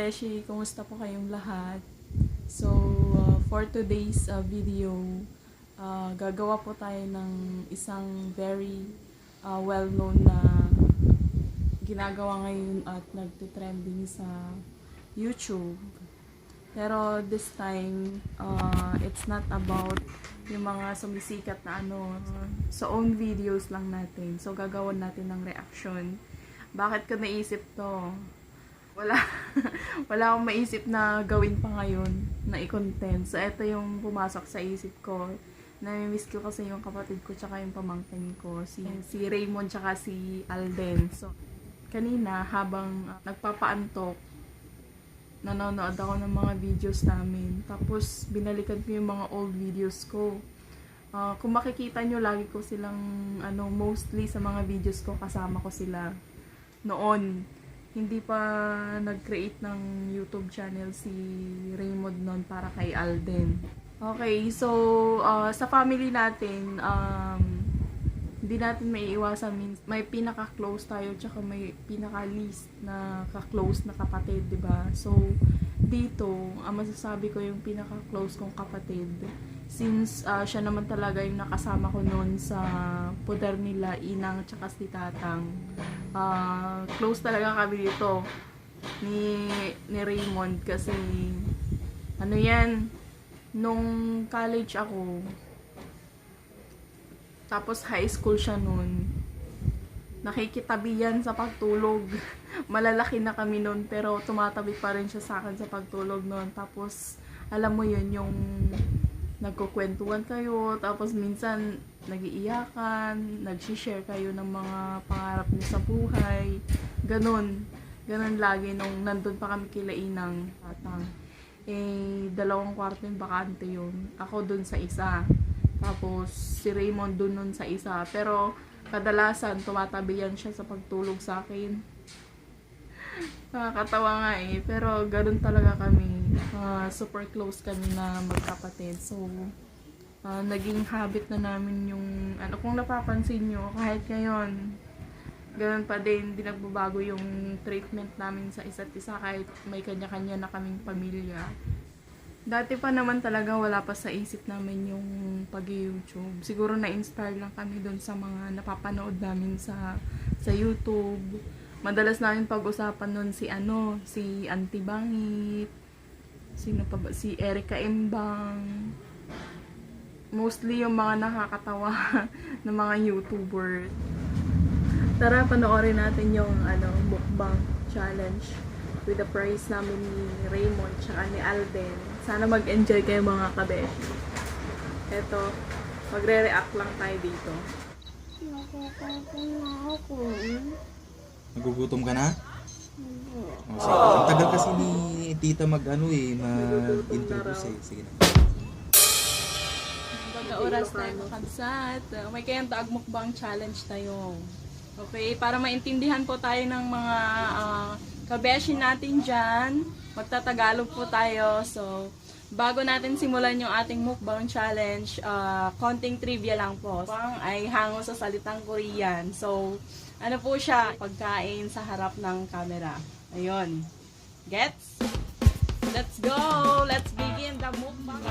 kabeshi, kumusta po kayong lahat? So, for today's video, gagawa po tayo ng isang very well-known na ginagawa ngayon at nagtitrending sa YouTube. Pero this time, it's not about yung mga sumisikat na sa own videos lang natin. So, gagawan natin ng reaction. Bakit ko naisip to? Wala akong maisip na gawin pa ngayon na i-content. So, ito yung pumasok sa isip ko. Namimiss ko kasi yung kapatid ko tsaka yung pamangkin ko. Si Raymond tsaka si Alden. So, kanina habang nagpapaantok, nanonood ako ng mga videos namin. Tapos, binalikan ko yung mga old videos ko. Kung makikita nyo, lagi ko silang, mostly sa mga videos ko, kasama ko sila. Noon, hindi pa nag-create ng YouTube channel si Raymond noon para kay Alden. Okay, so, sa family natin, hindi natin may iwasan. May pinaka-close tayo, tsaka may pinaka-least na ka-close na kapatid, diba? So, dito, masasabi ko yung pinaka-close kong kapatid. Since siya naman talaga yung nakasama ko noon sa puder nila, inang, tsaka si tatang. Close talaga kami dito ni Raymond kasi, nung college ako, tapos high school siya noon, nakikitabi yan sa pagtulog. Malalaki na kami noon, pero tumatabi pa rin siya sa akin sa pagtulog noon. Tapos, alam mo yun, yung nagkukwentuhan kayo, tapos minsan nag-iiyakan, nag-share kayo ng mga pangarap niyo sa buhay. Ganon lagi nung nandun pa kami kila inang tatang. Dalawang kwarto yung bakante yun. Ako dun sa isa. Tapos si Raymond dun nun sa isa. Pero kadalasan tumatabi yan siya sa pagtulog sa akin. Nakakatawa nga pero ganun talaga kami. Super close kami na magkapatid. So, naging habit na namin yung, kung napapansin nyo, kahit ngayon, ganun pa din, hindi nagbabago yung treatment namin sa isa't isa kahit may kanya-kanya na kaming pamilya. Dati pa naman talaga wala pa sa isip namin yung pag-YouTube. Siguro na-inspire lang kami dun sa mga napapanood namin sa YouTube. Madalas namin pag-usapan nun si Auntie Bangit, sino pa ba? Si Erica Embang. Mostly yung mga nakakatawa ng mga YouTuber. Tara, panoorin natin yung mukbang challenge with the prize namin ni Raymond tsaka ni Alden. Sana mag-enjoy kayo mga kabeshi. Eto, magre-react lang tayo dito. Nagugutom ka na? Ang tagal kasi ni tita mag-introduce Sige na. Pagka-oras tayo makabsat. May kayang taag mukbang challenge tayo. Okay, para maintindihan po tayo ng mga kabeshi natin dyan, magtatagalog po tayo. So, bago natin simulan yung ating mukbang challenge, konting trivia lang po. Mukbang ay hango sa salitang Korean. So, ano po siya? Pagkain sa harap ng camera. Ayun. Gets? Let's go! Let's begin the mukbang.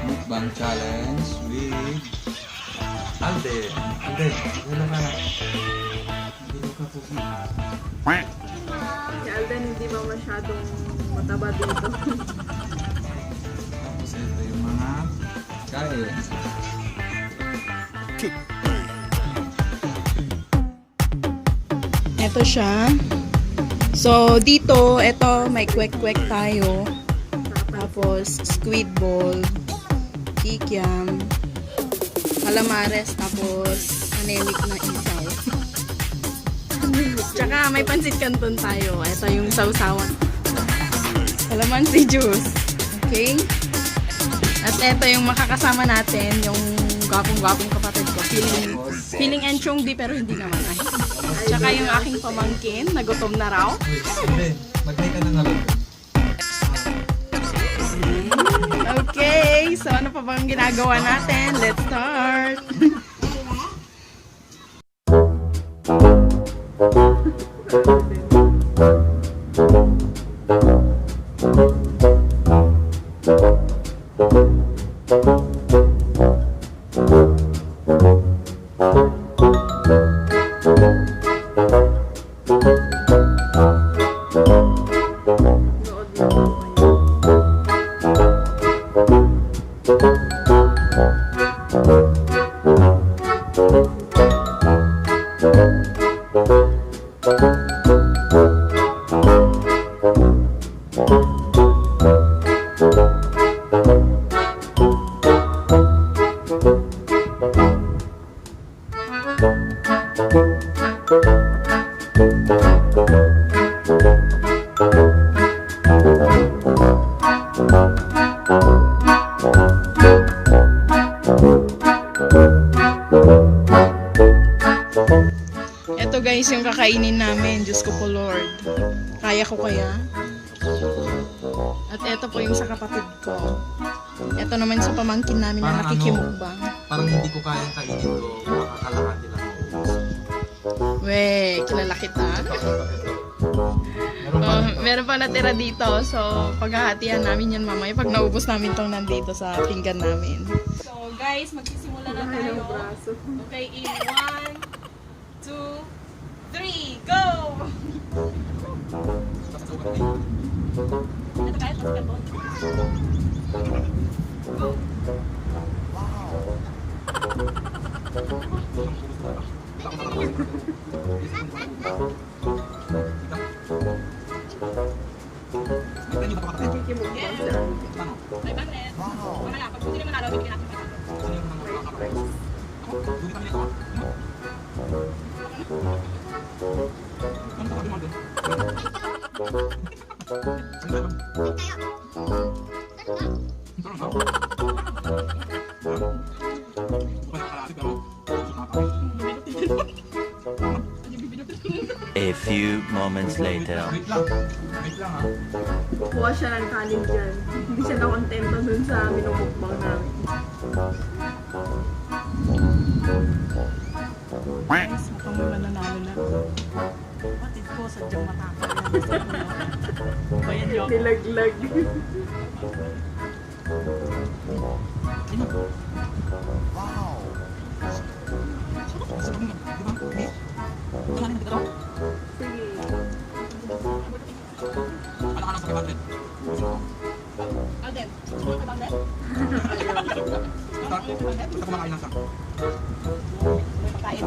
Mukbang challenge with Alden. Alden, ano ka? Hindi ka po. Si Alden hindi ba masyadong mataba dito? Tapos ito yung mga kain. Ito siya. So, dito, ito, may kwek-kwek tayo. Tapos, squid ball, kikiam, calamares, tapos, anemic na isaw. Tsaka, may pansit canton tayo. Ito yung sausawan. Calamansi juice. Okay? At ito yung makakasama natin, yung gwapong-gwapong kapatid ko. Feeling enchong di, pero hindi naman. Tsaka yung aking pamangkin, nagutom na raw. Mag-try ka na nga lang. Okay, so ano pa bang ginagawa natin? Let's start! Ito guys, yung kakainin namin. Diyos ko po Lord. Kaya ko kaya? At ito po yung sa kapatid ko. Ito naman sa pamangkin namin na nakikimukbang. Parang hindi ko kayang kainin ko, makakalahati lang ako. Weh, kilala kita. Meron pa natira dito. So, paghahatihan namin yan mamaya pag naubos namin tong nandito sa pinggan namin. So, guys, magsisimula na tayo. Okay, in 1, 2, 3, go! Ito kahit mas kato. May bagnet. Wala, pag hindi naman nalaw, bibigyan natin. A few moments later. Wait lang ha. Kuha siya ng kanin dyan. Hindi siya nakontento dun sa minumukbang namin. Guys, mukhang may mananalo na. Batid ko, sadyang matapal yan. Bayan niyo ako. Nilaglag. Alden, gusto mo ka Alden? Gusto kumakain lang sa Pagkain.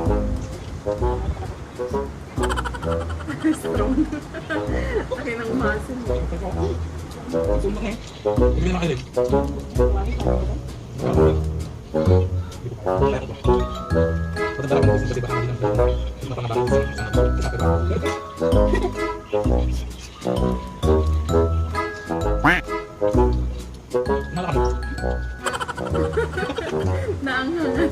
Strong. Laki ng muscle. Hindi na kayo. Patadala ko kasi baka hindi na Naanghangan.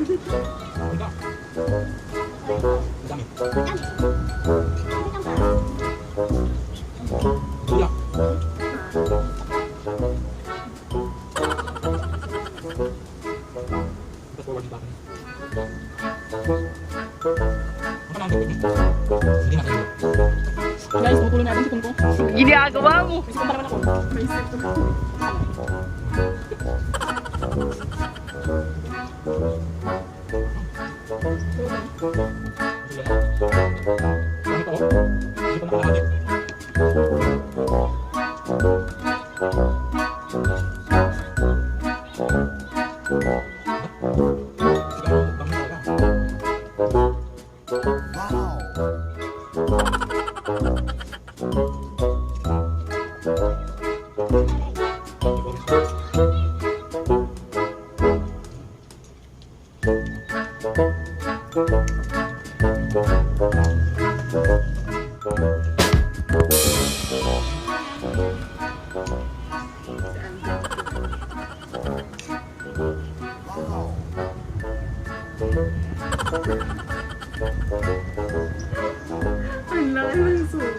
Guys, tutulong natin si Kung Kung. Ginagawa mo. May sikong pa naman ako. May step to. Bakit ako? Hindi pa nakalahati. Ang laki ng soup.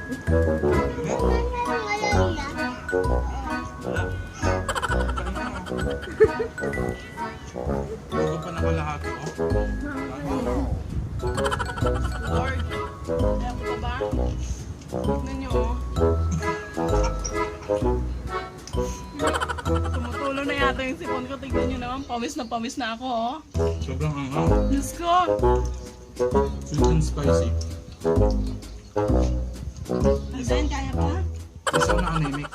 Hindi pa nakalahati. Lord. Ayan po ba? Tignan nyo, oh. Tumutulong na yata yung sipon ko. Tignan nyo naman. Pamis na ako, oh. Sobrang anghang. Diyos ko. Sweet and spicy. Alden, kaya pa? Isa na anemic.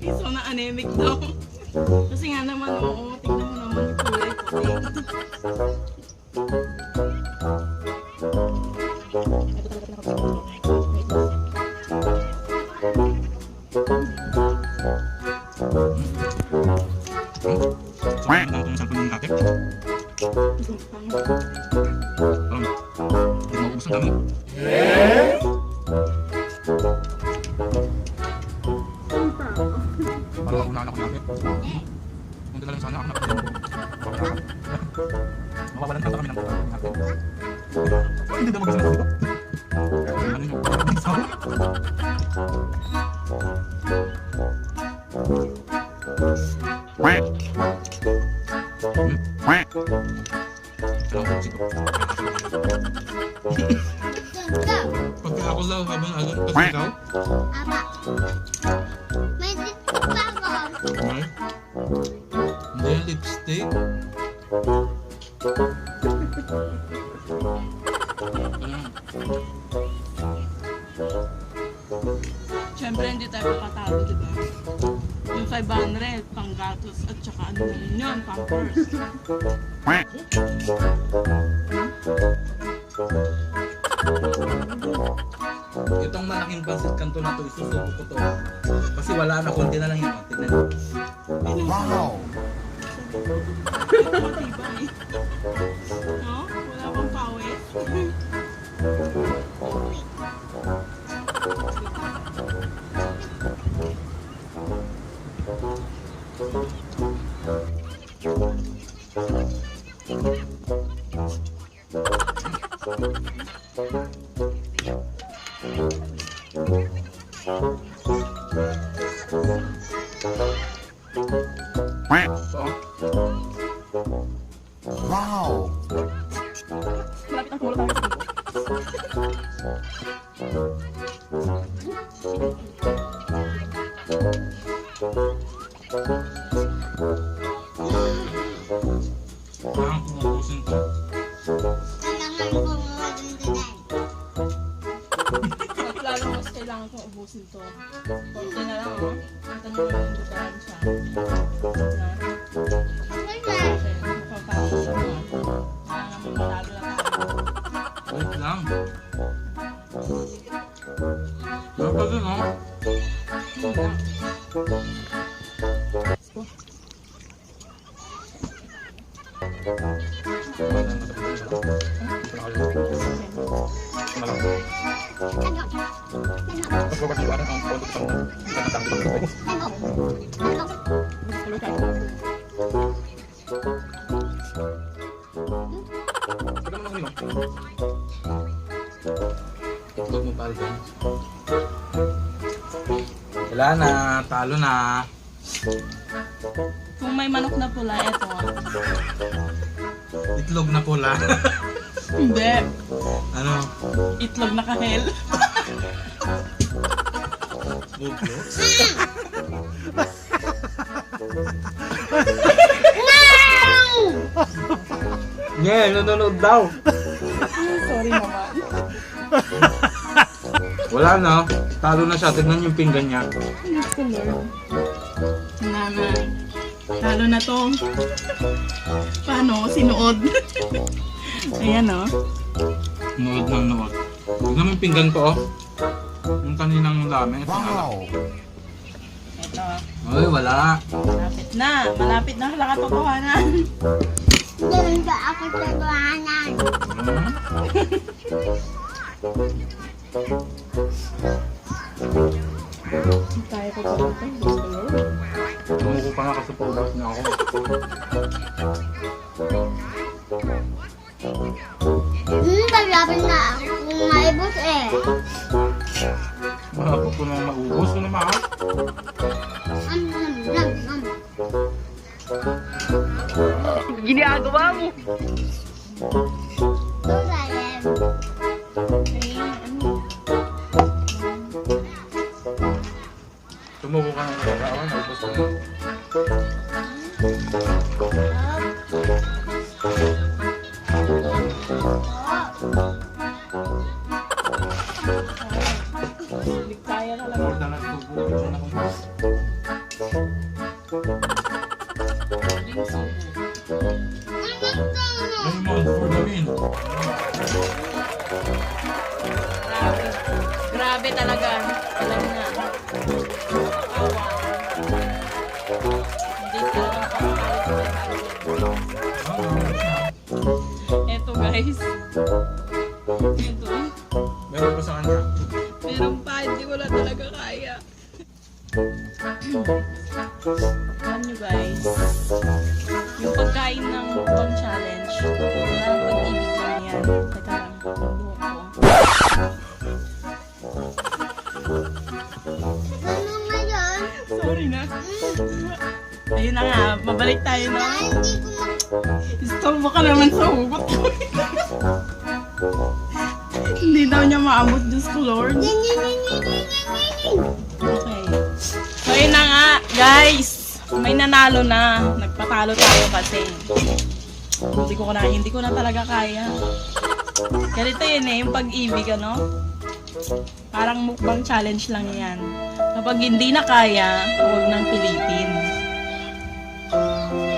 Iso na anemic daw. Kasi nga naman, oo. Tignan mo naman yung kulay puti. Mukbang. Hindi maubos ang dami. Parang maunahan ako natin. Punta na lang sana ako na mawawalan ka kami ng natin. Hindi daw mag-isa dito. Ano yung isaw? Pagka ako lang habang alam kasi ikaw? Apa? May dito pa ako. Ay? Hindi yung lipstick. Siyempre hindi tayo papatalo, di ba? Yung 500, panggatos at saka ano yun, pampers. Itong malaking basit kanto na to, isusuko ko to. Kasi wala na, konti na lang yun. Tignan nyo. Wow! Tibay. No? Wala pang pawis. Wow! Malapit ang kulo tayo sa tungko. Parang kumukusin to. Kailangan ko magandang. At lalo mas kailangan kong ubusin to. Konti na lang, oh. Ito na lang yung diferensya. Na, kasi mapapasok na mga. Manalo na tayo. Wait lang. Pero pa din, oh. Tuloy tayo. Itlog mo pala dyan. Wala na, talo na. Kung may manok na pula, eto. Itlog na pula. Hindi. Ano? Itlog na kahel. Buglo? Yeah, nanonood daw. Sorry naman. Wala na, talo na siya. Tignan yung pinggan niya. Nanay. Talo na to. Paano? Sinuod. Ayan, oh. Nood ng nood. Tignan mo yung pinggan ko, oh. Yung kaninang dami. Wow! Ito. Ay, wala. Malapit na. Malapit na sa katotohanan. Doon ka ako sa buhanan. Tayo ko pa ito. Tumuko pa nga kasi paubos niya ako. Malapit na ako kung maibos eh. Malapit ko nang maubos. Ano naman? Ginagawa mo. Sayang. Tumuko ka ng kakawan. Maubos ko na. Kaya ka lang. Lord na nagtubo. Ito na kung ay, monster na rin. Grabe talaga. Alam na. Awa. Hindi talaga makakakalit. guys. Ito. Meron pa sa kanya. Meron pa, hindi ko na talaga kaya. Alam nyo guys, yung pagkain ng mukbang challenge, parang pag-ibig lang yan. Teka lang, buhok ko. Ano ngayon? Sorry na. Ayun na nga, mabalik tayo na. Hindi ko Istorbo ka naman sa hugot ko. Hindi daw niya maabot, Diyos ko Lord. Okay. So yun na nga, guys. May nanalo na. Nagpatalo tayo kasi. Hindi ko na talaga kaya. Ganito yun eh, yung pag-ibig, ano? Parang mukbang challenge lang yan. Kapag hindi na kaya, huwag nang pilitin.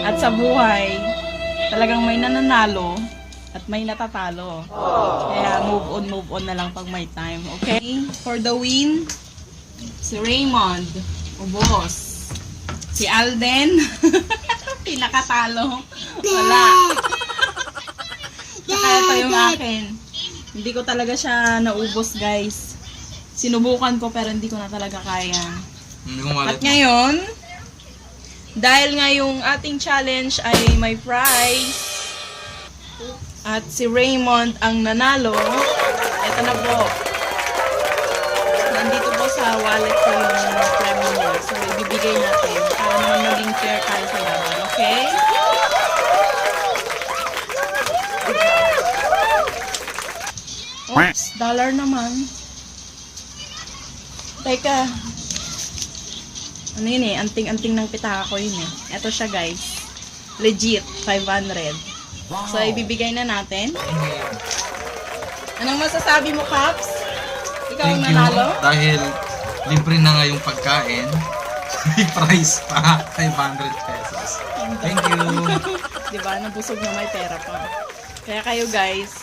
At sa buhay, talagang may nananalo at may natatalo. Kaya move on na lang pag may time. Okay? For the win, si Raymond, ubos. Si Alden, pinakatalo. Wala. Saka ito yung akin. Hindi ko talaga siya naubos, guys. Sinubukan ko pero hindi ko na talaga kaya. Hindi ko malit. At ngayon, dahil nga yung ating challenge ay may prize at si Raymond ang nanalo, ito na po. Nandito po sa wallet ko yung premyo niya. So, ibibigay natin para naman maging fair tayo sa laban. Okay? Oops, dollar naman. Teka. Ano yun eh, anting-anting ng pitaka ko yun eh. Ito siya guys. Legit, 500. So, ibibigay na natin. Anong masasabi mo, Caps? Ikaw ang Thank you. nanalo? Dahil libre na nga yung pagkain. May price pa. 500 pesos. Thank you. Diba? Nabusog na may pera pa. Kaya kayo guys,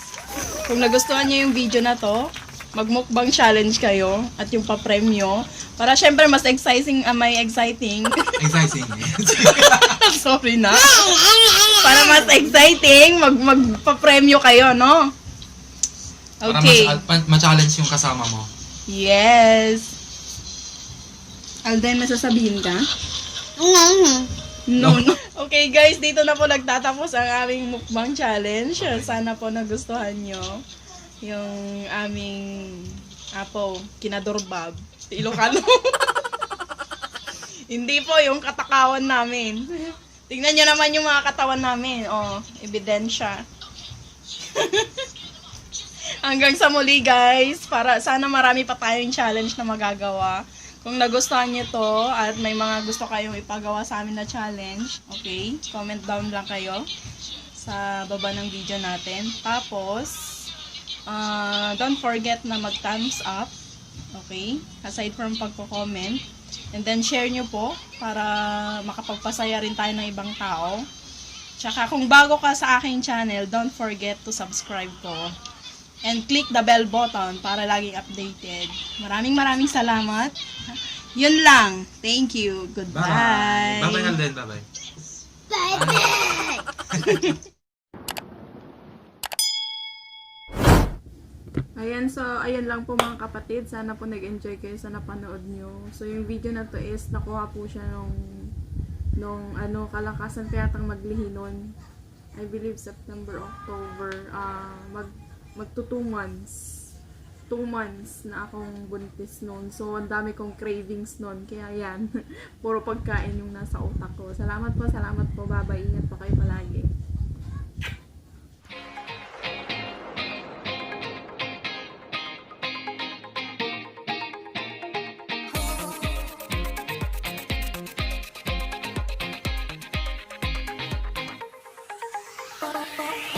kung nagustuhan niyo yung video na to, mag-mukbang challenge kayo at yung pa-premyo. Para syempre mas exciting, may exciting. Exciting. Sorry na. Para mas exciting, magpa-premyo kayo, no? Okay. Para ma-challenge yung kasama mo. Yes. Alden, may sasabihin ka? No. Okay guys, dito na po nagtatapos ang aming mukbang challenge. Sana po nagustuhan nyo yung aming kinadorbab. Ilocano. Hindi po yung katakawan namin. Tingnan nyo naman yung mga katawan namin. Oh, ebidensya. Hanggang sa muli guys, para sana marami pa tayong challenge na magagawa. Kung nagustuhan nyo to at may mga gusto kayong ipagawa sa amin na challenge, okay, comment down lang kayo sa baba ng video natin. Tapos, don't forget na mag-thumbs up, okay, aside from pagko-comment. And then share nyo po para makapagpasaya rin tayo ng ibang tao. Tsaka kung bago ka sa aking channel, don't forget to subscribe po. And click the bell button para laging updated. Maraming salamat. Yun lang. Thank you. Goodbye. Bye-bye, Alden. Bye-bye. Bye-bye! Ayan, so ayan lang po mga kapatid. Sana po nag-enjoy kayo sa napanood nyo. So yung video na to is nakuha po siya nung kalakasan kaya tang maglihi nun. I believe September, October. Magto 2 months. 2 months na akong buntis noon. So, ang dami kong cravings noon. Kaya yan, puro pagkain yung nasa utak ko. Salamat po. Bye-bye. Ingat po kayo palagi. Oh,